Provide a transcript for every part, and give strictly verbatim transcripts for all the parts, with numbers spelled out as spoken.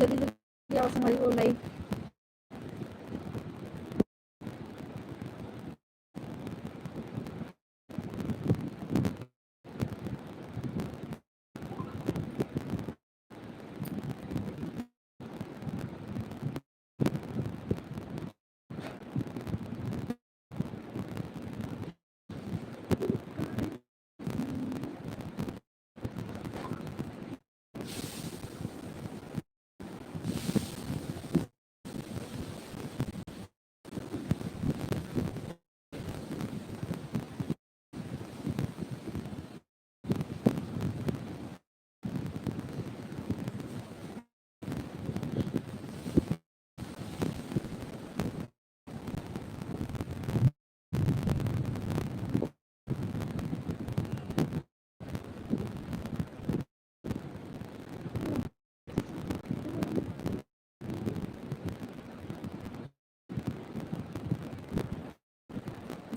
जल्दी जल्दी आओ संगवारी हो, लाइव।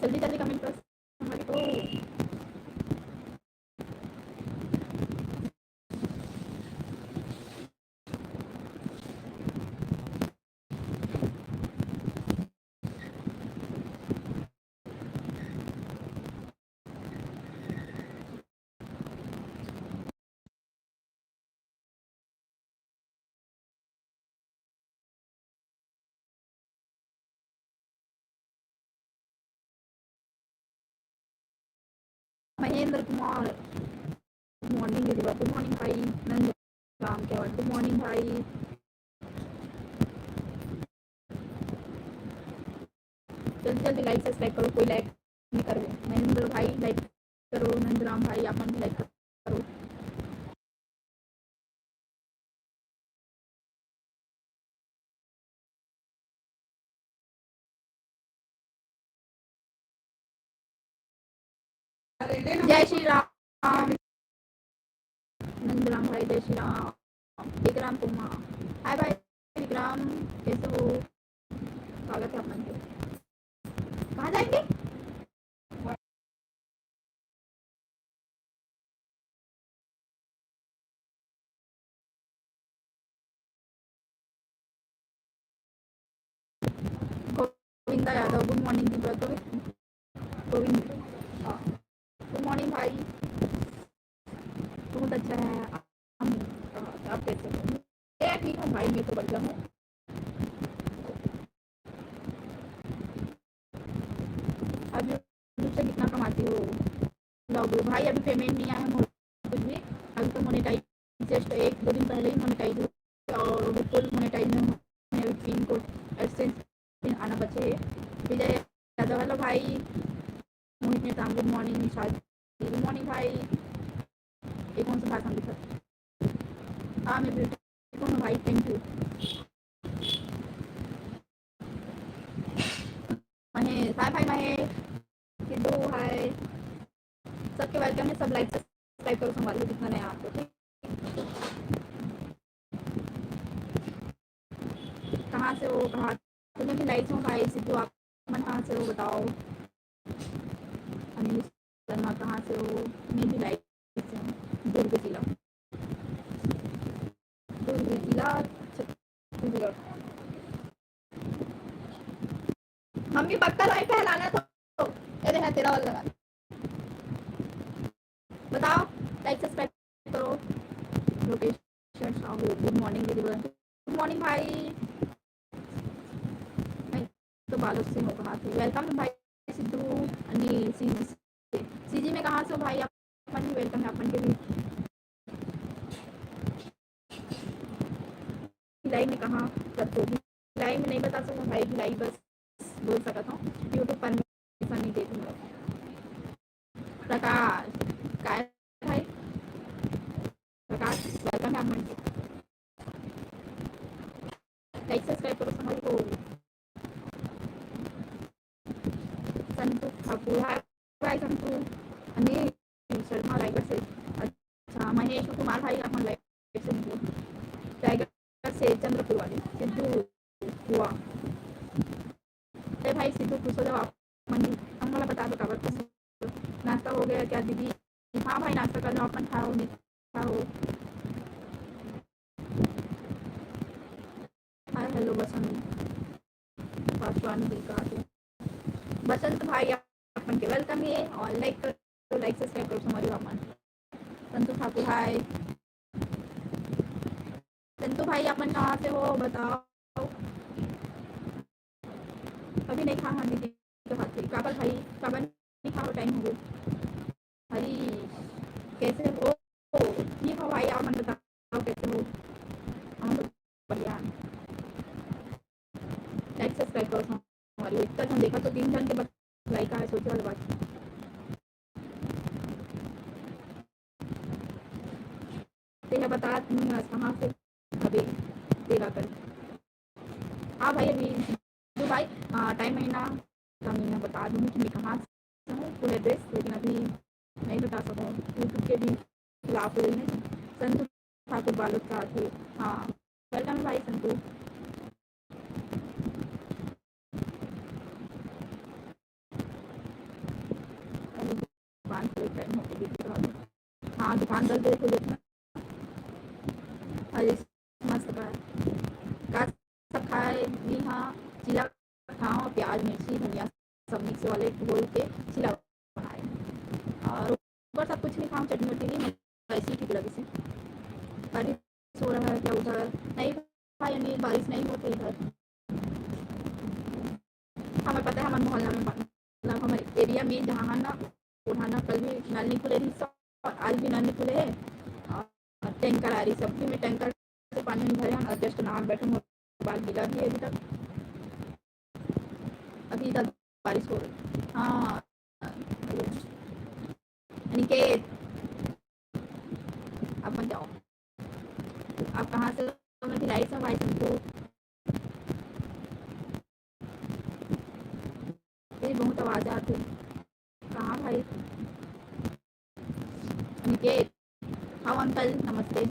जल्दी जल्दी कमेंट कर। महेंद्र कुमार, गुड मॉर्निंग दीदी, गुड मॉर्निंग भाई। नंद राम क्या, गुड मॉर्निंग भाई। जल्दी जल्दी लाइक सब्सक्राइब करो, कोई लाइक नहीं करो। महेंद्र भाई लाइक करो, नंदराम भाई आप मन भी लाइक करो। जय श्री राम। नंदराम भाई, जय श्री राम। विक्रम कुमार, हाय भाई विक्रम, कैसे हो? स्वागत है आप मन के। कहाँ जाएंगे? गोविंदा यादव, गुड मॉर्निंग दीपक। गोविंद, गुड मॉर्निंग भाई। बहुत अच्छा है। हम, आप कैसे हो? मैं ठीक हूँ भाई, मैं तो बढ़िया हूँ। आप YouTube से कितना कमाती हो? ब्लॉग भाई, अभी पेमेंट नहीं आया है कुछ भी। अभी तो मोनेटाइज, जस्ट एक दो दिन पहले ही मोनेटाइज हुआ और अभी फुल मोनेटाइज में हूँ। अभी पिन कोड एडसेंस पिन आना बचे है। विजय यादव, हेलो भाई। मोहित नेताम, गुड मॉर्निंग। निशाद, गुड मॉर्निंग भाई। ये कौन सा भाषा में लिखा? हाँ, मैं ब्यूटीफुल हूँ भाई, थैंक यू। महेश, हाय भाई महेश। सिद्धू, हाय। सबके वेलकम है, सब लाइक सब्सक्राइब करो संगवारी हो, जितना नया आपको, ठीक? कहाँ से हो, कहाँ? तो मैं भी लाइव हूँ भाई। सिद्धू, आप मन कहाँ से हो बताओ? अनिल शर्मा कहाँ से हो? मैं भी लाइव से हूँ, दुर्ग जिला। दुर्ग जिला, छत्तीसगढ़। मम्मी पक्का लाइव पे लाना तो। अरे हाँ, तेरा वाला लगा। बताओ, लाइक सब्सक्राइब करो। लोकेशन साहू, गुड मॉर्निंग दीदी, गुड मॉर्निंग भाई। मैं तो बालोद से हूँ, कहाँ से? वेलकम भाई सिद्धू। अनिल, सीजी, सीजी में कहाँ से हो भाई? आप मन भी वेलकम है, आप मन के भी। भिलाई में कहाँ रखोगी? भिलाई में नहीं बता सकता भाई, भिलाई बस बोल सकता हूँ, YouTube पर परमिशन नहीं देती हूँ। प्रकाश, काय भाई? प्रकाश, वेलकम है आप मन के। लाइक सब्सक्राइब करो संगवारी हो। संतु ठाकुर, हाय भाई संतु। अनिल शर्मा, रायगढ़ से। अच्छा, महेश कुमार भाई, आप मन लाइव से मिलो। रायगढ़ से चंद्रपुर वाले सिद्धू हुआ। अरे भाई सिद्धू, खुश हो जाओ आप मन भी। हम वाला बता दो, काबर खुश हो? नाश्ता हो गया क्या दीदी? हाँ भाई, नाश्ता कर लो, अपन खाओ, नहीं खाओ। बसंत, पासवान जी का आथे। बसंत भाई, आप मन के welcome हे और like करो, like subscribe करो संगवारी हो आप मन। संतु ठाकुर, hi। संतु भाई, आप मन कहाँ से हो, बताओ। अभी नहीं खा, हाँ दीदी, तो खाते। काबर भाई, काबर नहीं खाओ, time हो गया। हरी, कैसे हो? ठीक हो भाई, आप मन बताओ, कैसे हो? हम तो बढ़िया। Like subscribe करो संगवारी हो, इतना झन देखा तो तीन झन के बस like आए, सोचे वाला बात। तेला बता, तुम आज कहाँ से हवे तेला कर। हाँ भाई, अभी दुबई, आ, time है ना, तो मैं बता दूंगी कि मैं कहाँ से हूँ, full address, लेकिन अभी नहीं बता सकूँ, YouTube के भी खिलाफ हो रही है। संतु ठाकुर बालोद का थे। हाँ, welcome भाई संतु। अभी दुकान खुले time हो गई, हाँ, दुकान दस बजे खुले ना। अरे, मस्त का, का सब खाए भी, हाँ, चिला खाओ, प्याज, मिर्ची, धनिया सब mix वाले घोल के चिला बनाए। और ऊपर सब कुछ नहीं खाओ, चटनी वटनी नहीं, ऐसे ही ठीक लगे से। बारिश हो रहा है क्या उधर? नहीं भाई अनिल, बारिश नहीं होती इधर। हमें पता है, हमारे मोहल्ला में, मतलब हमारे area में जहाँ है ना, वहाँ ना कल भी नल नहीं खुले रही, और आज भी नल नहीं खुले है। और टैंकर आ रही, सब में टैंकर से पानी भरे हैं और just नहा बैठे, मोबाइल मिला भी है अभी तक। अभी तक बारिश हो रही। हाँ, अनिकेत, आप मत जाओ। आप कहाँ से हो? मैं भिलाई से हूँ भाई संतु। ये बहुत आवाज आती है। कहाँ भाई? अनिकेत, हाँ अंकल, नमस्ते।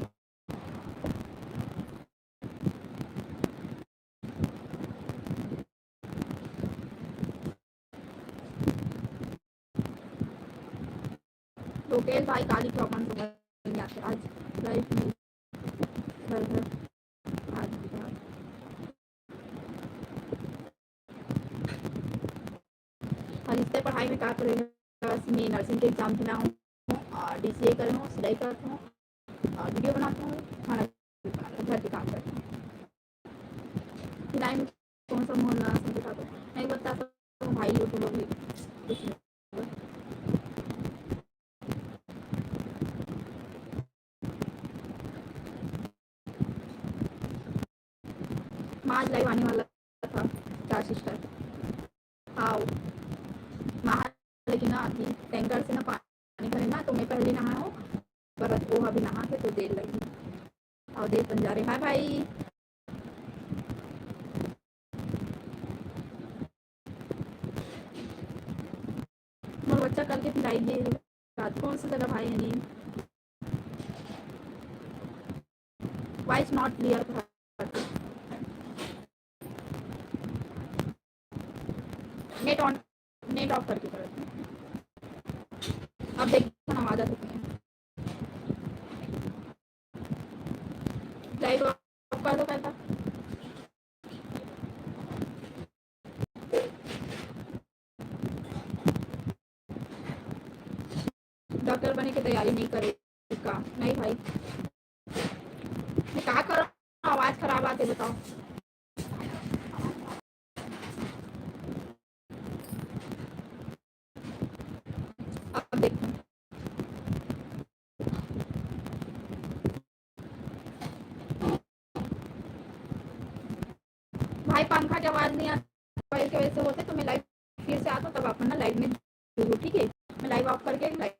लोकेश भाई, काली प्रॉब्लम तो बन जाते आज लाइफ में। घर घर आज भी यार। और इससे पढ़ाई में का करेगा? बस मैं nursing के exam देना हूँ और D C A करना हूँ, सिलाई करता हूँ और video बनाता हूँ, खाना भी बनाता हूँ, घर के काम करता हूँ। सिलाई में कौन सा मोहल्ला से बता दो, नहीं बता सकता हूँ भाई, YouTube अभी कुछ नहीं। माँ आज लाइव आने वाला था, चार सिस्टर। हाँ, नहा, लेकिन ना अभी टैंकर से ना पानी भरे ना, तो मैं पहले नहाया हूँ, पर वो अभी नहा के तो देर लगी। और देर बन जा रहे। हाय भाई, मोर बच्चा कल के फिर आई गे रात। कौन सा जगह भाई? यानी voice not clear। Net on, net off करके करो। अब देखो ना, आवाज आ सकती है। लाइव off कर दो पहला। डॉक्टर बने के तैयारी नहीं करे का? नहीं भाई, मैं का करूँ? आवाज खराब आते, बताओ। अब देखो भाई, पंखा के आवाज नहीं आता, मोबाइल के वजह से होते, तो मैं लाइव फिर से आता हूँ, तब अपन ना लाइव में जुड़ो, ठीक है? मैं लाइव ऑफ करके लाइव